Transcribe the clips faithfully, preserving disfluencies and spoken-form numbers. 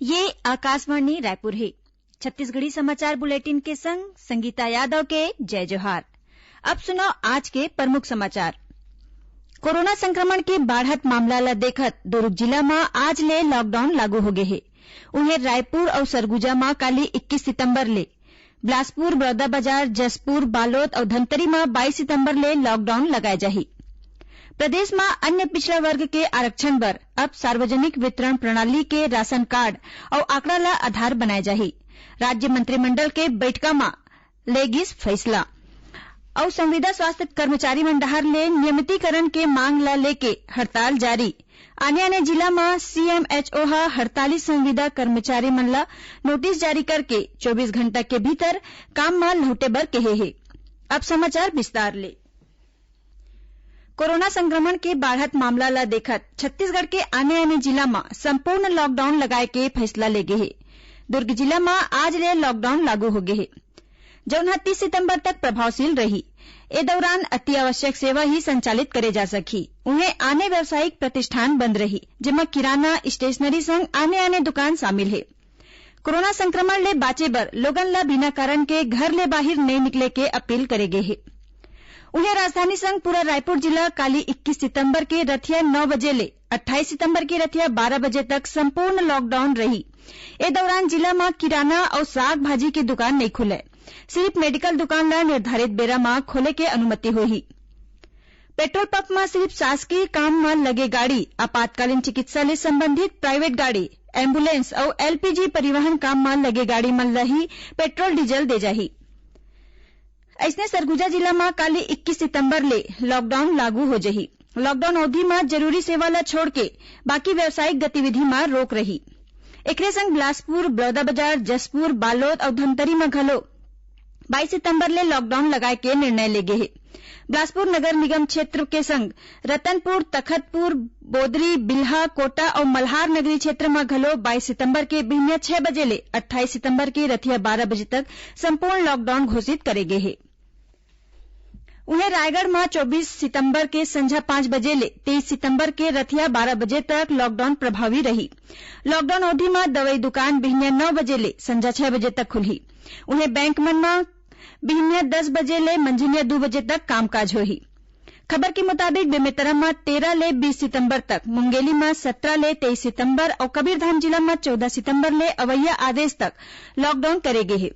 ये आकाशवाणी रायपुर हे। छत्तीसगढ़ी समाचार बुलेटिन के संग संगीता यादव के जय जोहार। अब सुनव आज के प्रमुख समाचार। कोरोना संक्रमण के बाढ़त मामला ल देखत दुर्ग जिला म आज ले लॉकडाउन लागू होगे हे। उहें, रायपुर अउ सरगुजा म काली इक्कीस सितंबर ले, बिलासपुर, बलौदाबाजार, जशपुर, बालोद अउ धमतरी म बाईस सितंबर ले लॉकडाउन लगाए जाही। प्रदेश म अन्य पिछड़ा वर्ग के आरक्षण बर अब सार्वजनिक वितरण प्रणाली के राशन कार्ड अउ आंकड़ा ल आधार बनाए जाही। राज्य मंत्रिमंडल के बैठका म ले गिस फैसला। अउ संविदा स्वास्थ्य कर्मचारी मन डहार ले नियमितीकरण के मांग ल लेके हड़ताल जारी। आने-आने जिला म सीएमएचओ ह हड़ताली संविदा कर्मचारी मन ल नोटिस जारी करके चौबीस घंटा के भीतर काम म लहुटे बर केहे हे। अब समाचार विस्तार ले। कोरोना संक्रमण के बाढ़त मामला ल देखत छत्तीसगढ़ के आने-आने जिला म संपूर्ण लॉकडाउन लगाए के फैसला लेगे हे। दुर्ग जिला म आज ले लॉकडाउन लागू होगे हे, जउन ह तीस सितंबर तक प्रभावशील रही। ए दौरान अति आवश्यक सेवा ही संचालित करे जा सकही। उहें, आने व्यावसायिक प्रतिष्ठान बंद रही, जेमा किराना, स्टेशनरी संग आने-आने दुकान शामिल हे। कोरोना संक्रमण ले बांचे बर लोगन ल बिना कारण के घर ले बाहिर नइ निकले के अपील करे गे हे। उहें, राजधानी संग पूरा रायपुर जिला काली इक्कीस सितंबर के रथिया नौ बजे ले अट्ठाईस सितंबर के रथिया बारह बजे तक संपूर्ण लॉकडाउन रही। ए दौरान जिला म किराना अउ साग भाजी के दुकान नइ खुलय, सिर्फ मेडिकल दुकान ल निर्धारित बेरा म खोले के अनुमति होही। पेट्रोल पंप म सिर्फ शासकीय काम म लगे गाड़ी, आपातकालीन चिकित्सा ले संबंधित प्राइवेट गाड़ी, एम्बुलेंस अउ एलपीजी परिवहन काम म लगे गाड़ी मन ल ही पेट्रोल डीजल दे जाही। अइसने, सरगुजा जिला म काली इक्कीस सितंबर ले लॉकडाउन लागू हो जही। लॉकडाउन अवधि म जरूरी सेवा ल छोड़ के बाकी व्यावसायिक गतिविधि म रोक रही। एकरे संग बिलासपुर, बलौदाबाजार, जशपुर, बालोद अउ धमतरी म घलो बाईस सितंबर ले लॉकडाउन लगाए के निर्णय लेगे हे। बिलासपुर नगर निगम क्षेत्र के संग रतनपुर, तखतपुर, बोदरी, बिल्हा, कोटा अउ मल्हार नगरी क्षेत्र म घलो बाईस सितंबर के बिहनिया छह बजे ले अट्ठाईस सितंबर के रथिया बारह बजे तक संपूर्ण लॉकडाउन घोषित करे गे हे। उहें, रायगढ़ म चौबीस सितंबर के संझा पाँच बजे ले तेईस सितंबर के रथिया बारह बजे तक लॉकडाउन प्रभावी रही। लॉकडाउन अवधि म दवई दुकान बिहनिया नौ बजे ले संझा छह बजे तक खुलही। उहें, बैंक मन म बिहनिया दस बजे ले मंझनिया दू बजे तक कामकाज होही। खबर के मुताबिक, बेमेतरा म तेरह ले बीस सितंबर तक, मुंगेली म सत्रह ले तेईस सितंबर अउ कबीरधाम जिला म चौदह सितंबर ले अवइया आदेश तक लॉकडाउन करे गे हे।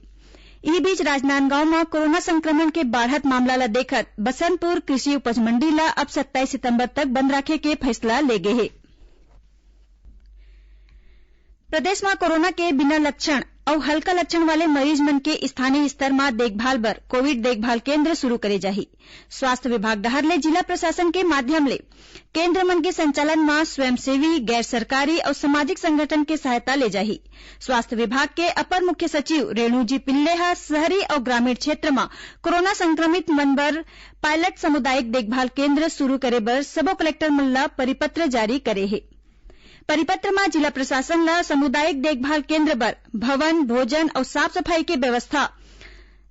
इही बीच, राजनांदगांव म कोरोना संक्रमण के बाढ़त मामला ल देखत बसंतपुर कृषि उपज मंडी ल अब सत्ताईस सितंबर तक बंद राखे के फैसला ले गे हे। प्रदेश म कोरोना के बिना लक्षण अउ हल्का लक्षण वाले मरीज मन के स्थानीय स्तर म देखभाल बर कोविड देखभाल केंद्र शुरू करे जाही। स्वास्थ्य विभाग डहार ले जिला प्रशासन के माध्यम ले केंद्र मन के संचालन म स्वयंसेवी, गैर सरकारी अउ सामाजिक संगठन के सहायता ले जाही। स्वास्थ्य विभाग के अपर मुख्य सचिव रेणु जी पिल्ले ह शहरी अउ ग्रामीण क्षेत्र म कोरोना संक्रमित मन बर पायलट सामुदायिक देखभाल केंद्र शुरू करे बर सबो कलेक्टर मन ल परिपत्र जारी करे हे। परिपत्र म जिला प्रशासन ल सामुदायिक देखभाल केंद्र बर भवन, भोजन अउ साफ सफाई के व्यवस्था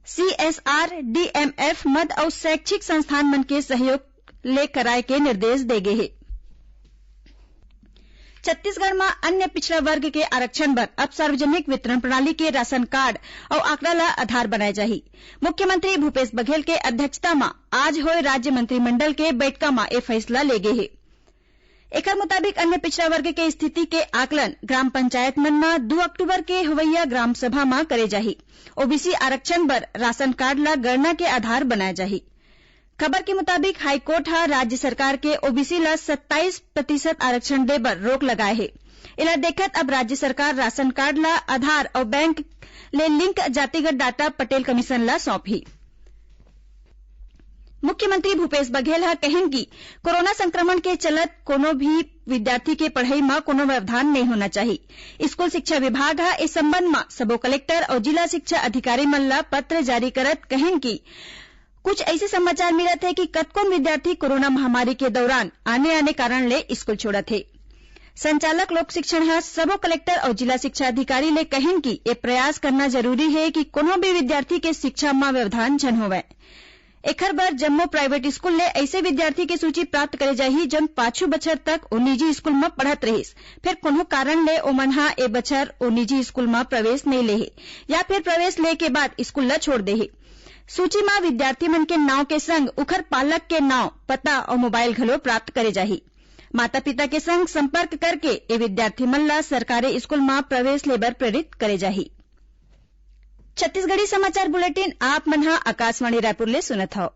सीएसआर, डीएमएफ मद अउ शैक्षिक संस्थान मन के सहयोग ले कराए के निर्देश दे गे हे। छत्तीसगढ़ म अन्य पिछड़ा वर्ग के आरक्षण बर अब सार्वजनिक वितरण प्रणाली के राशन कार्ड अउ आंकड़ा ल आधार बनाए जाही। मुख्यमंत्री भूपेश बघेल के अध्यक्षता म आज होए राज्य मंत्रिमंडल के बैठका म ए फैसला ले गे हे। एकर मुताबिक, अन्य पिछड़ा वर्ग के स्थिति के आकलन ग्राम पंचायत मन म दू अक्टूबर के होवइया ग्राम सभा म करे जाही। ओबीसी आरक्षण बर राशन कार्ड ल गणना के आधार बनाए जाही। खबर के मुताबिक, हाईकोर्ट ह राज्य सरकार के ओबीसी ल सत्ताईस प्रतिशत आरक्षण दे बर रोक लगाए हे। एला देखत अब राज्य सरकार राशन कार्ड ल आधार अउ बैंक ले लिंक जातिगत डाटा पटेल कमीशन ल सौंपही। मुख्यमंत्री भूपेश बघेल ह कहिन कि कोरोना संक्रमण के चलत कोनो भी विद्यार्थी के पढ़ई म कोनो व्यवधान नइ होना चाही। स्कूल शिक्षा विभाग ह ए संबंध म सबो कलेक्टर अउ जिला शिक्षा अधिकारी मन ल पत्र जारी करत कहिन कि कुछ अइसे समाचार मिलत हे कि कतकोन विद्यार्थी कोरोना महामारी के दौरान आने-आने कारण ले स्कूल छोड़त हे। संचालक लोक शिक्षण ह सबो कलेक्टर अउ जिला शिक्षा अधिकारी ले कहिन कि ए प्रयास करना जरूरी हे कि कोनो भी विद्यार्थी के शिक्षा म व्यवधान झन होवय। एखर बर जम्मो प्राइवेट स्कूल ले अइसे विद्यार्थी के सूची प्राप्त करे जाही, जौन पाछू बछर तक ओ निजी स्कूल म पढ़त रहिस, फेर कोनो कारण ले ओमन ह ए बछर ओ निजी स्कूल म प्रवेश नइ ले हे या फेर प्रवेश ले के बाद स्कूल ल छोड़ दे हे। सूची म विद्यार्थी मन के नांव के संग उखर पालक के नांव, पता अउ मोबाइल घलो प्राप्त करे जाही। माता-पिता के संग संपर्क करके ए विद्यार्थी मन ल सरकारी स्कूल म प्रवेश ले बर प्रेरित करे जाही। छत्तीसगढ़ी समाचार बुलेटिन आप मन ह आकाशवाणी रायपुर ले सुनत हव।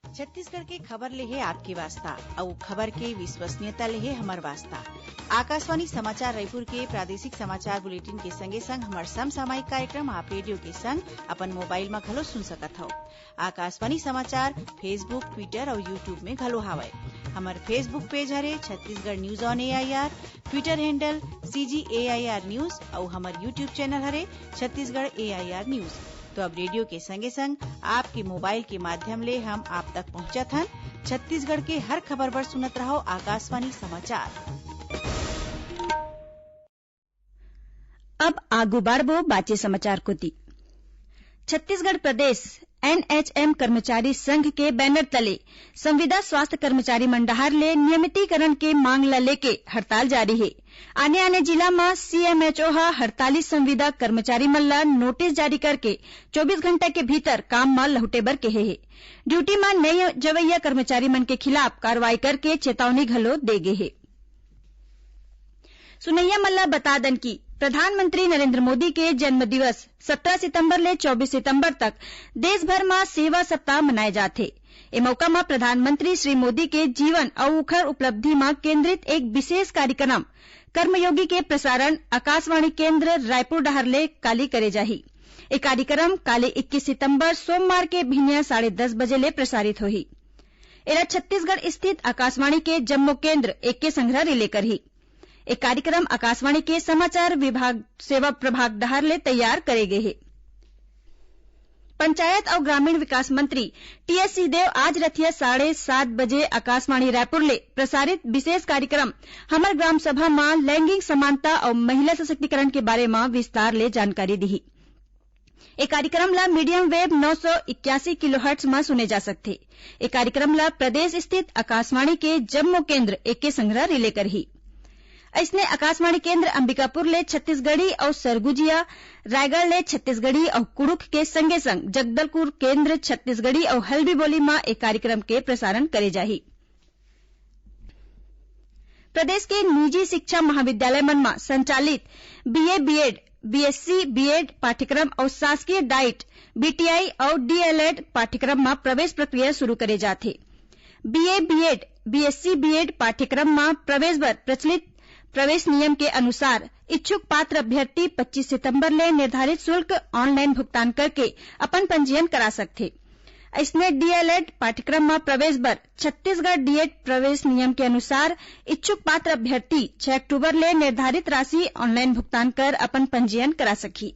छत्तीसगढ़ के खबर ले हे आपके वास्ता, अउ खबर के विश्वसनीयता ले हे हमर वास्ता। आकाशवाणी समाचार रायपुर के प्रादेशिक समाचार बुलेटिन के संगे संग हमर समसामयिक कार्यक्रम आप रेडियो के संग अपन मोबाइल म घलो सुन सकत हव। आकाशवाणी समाचार Facebook, Twitter अउ YouTube में घलो हावय। हमर Facebook पेज हरे Chhattisgarh news on AIR, Twitter handle CG AIR news अउ हमर YouTube चैनल हरे छत्तीसगढ़ एआईआर न्यूज। तो अब रेडियो के संगे संग आपके मोबाइल के माध्यम ले हम आप तक पहुंचत हन। छत्तीसगढ़ के हर खबर बर सुनत रहव आकाशवाणी समाचार। अब आगू बाढ़बो बाचे समाचार कोति। छत्तीसगढ़ प्रदेश एनएचएम कर्मचारी संघ के बैनर तले संविदा स्वास्थ्य कर्मचारी मन डहार ले नियमितीकरण के मांग ल लेके हड़ताल जारी हे। आने-आने जिला म सीएमएचओ ह हड़ताली संविदा कर्मचारी मन ल नोटिस जारी करके चौबीस घंटा के भीतर काम म लहुटे बर केहे हे। ड्यूटी म नइ जवइया कर्मचारी मन के खिलाफ कार्रवाई करके चेतावनी घलो दे गे हे। सुनइया मन ल बता दन कि प्रधानमंत्री नरेंद्र मोदी के जन्म दिवस सत्रह सितंबर ले चौबीस सितंबर तक देश भर म सेवा सप्ताह मनाए जाथे। ए मौका म प्रधानमंत्री श्री मोदी के जीवन अउ उखर उपलब्धि म केंद्रित एक विशेष कार्यक्रम कर्मयोगी के प्रसारण आकाशवाणी केंद्र रायपुर डहार ले काली करे जाही। ए कार्यक्रम काली इक्कीस सितंबर सोमवार के भिनिया साढ़े दस बजे ले प्रसारित होही। एला छत्तीसगढ़ स्थित आकाशवाणी के जम्मो केंद्र एके संघरा रिले करही। ए कार्यक्रम आकाशवाणी के समाचार विभाग सेवा प्रभाग डहार ले तैयार करे गे हे। पंचायत अउ ग्रामीण विकास मंत्री टीएस सिंहदेव आज रथिया साढ़े सात बजे आकाशवाणी रायपुर ले प्रसारित विशेष कार्यक्रम हमर ग्राम सभा म लैंगिक समानता अउ महिला सशक्तिकरण के बारे म विस्तार ले जानकारी दिही। ए कार्यक्रम ल मीडियम वेव नौ सौ इक्यासी किलोहर्ट्ज म सुने जा सकथे। ए कार्यक्रम ल प्रदेश स्थित आकाशवाणी के जम्मो केंद्र एके संघरा रिले करही। अइसने आकाशवाणी केंद्र अंबिकापुर ले छत्तीसगढ़ी अउ सरगुजिया, रायगढ़ ले छत्तीसगढ़ी अउ कुड़ुख के संगे संग जगदलपुर केंद्र छत्तीसगढ़ी अउ हल्बी बोली म ए कार्यक्रम के प्रसारण करे जाही। प्रदेश के निजी शिक्षा महाविद्यालय मन म संचालित बीए बीएड, बीएससी बीएड पाठ्यक्रम अउ शासकीय डाइट, बीटीआई अउ डीएलएड पाठ्यक्रम म प्रवेश प्रक्रिया शुरू करे जाथे। बीए बीएड, बीएससी बीएड पाठ्यक्रम म प्रवेश बर प्रचलित प्रवेश नियम के अनुसार इच्छुक पात्र अभ्यर्थी पच्चीस सितंबर ले निर्धारित शुल्क ऑनलाइन भुगतान करके अपन पंजीयन करा सकथे। अइसने डीएलएड पाठ्यक्रम म प्रवेश बर छत्तीसगढ़ डीएड प्रवेश नियम के अनुसार इच्छुक पात्र अभ्यर्थी छह अक्टूबर ले निर्धारित राशि ऑनलाइन भुगतान कर अपन पंजीयन करा सकही।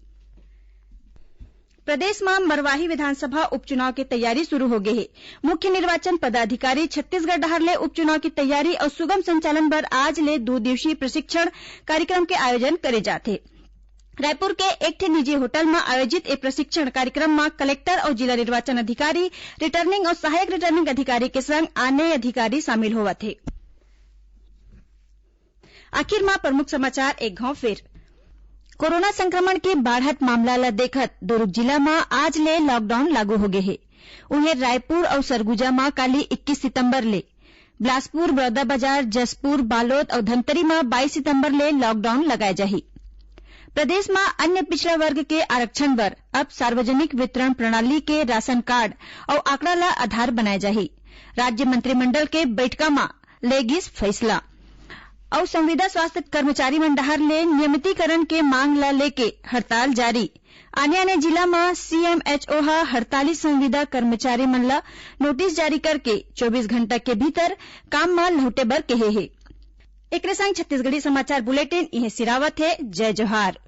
प्रदेश म मरवाही विधानसभा उपचुनाव के तैयारी शुरू हो गे हे। मुख्य निर्वाचन पदाधिकारी छत्तीसगढ़ डहार ले उपचुनाव के तैयारी अउ सुगम संचालन बर आज ले दू दिवसीय प्रशिक्षण कार्यक्रम के आयोजन करे जाथे। रायपुर के एक ठे निजी होटल म आयोजित ए प्रशिक्षण कार्यक्रम म कलेक्टर अउ जिला निर्वाचन अधिकारी, रिटर्निंग अउ सहायक रिटर्निंग अधिकारी के संग आने अधिकारी शामिल होवत हे। आखिर म प्रमुख समाचार एक घाव फेर। कोरोना संक्रमण के बाढ़त मामला ल देखत दुर्ग जिला म आज ले लॉकडाउन लागू हो गे हे। उहें, रायपुर अउ सरगुजा म काली इक्कीस सितंबर ले, बिलासपुर, बलौदाबाजार, जशपुर, बालोद अउ धमतरी म बाईस सितंबर ले लॉकडाउन लगाए जाही। प्रदेश म अन्य पिछड़ा वर्ग के आरक्षण बर अब सार्वजनिक वितरण प्रणाली के राशन कार्ड अउ आंकड़ा ल आधार बनाए जाही। राज्य मंत्रिमंडल के बैठका म ले गिस फैसला। अउ संविदा स्वास्थ्य कर्मचारी मन डहार ले नियमितीकरण के मांग ल लेके हड़ताल जारी। आने-आने जिला म सीएमएचओ ह हड़ताली संविदा कर्मचारी मन ल नोटिस जारी करके चौबीस घंटा के भीतर काम म लहुटे बर केहे हे। एकरे संग छत्तीसगढ़ी समाचार बुलेटिन इहें सिरावत हे। जय जोहार।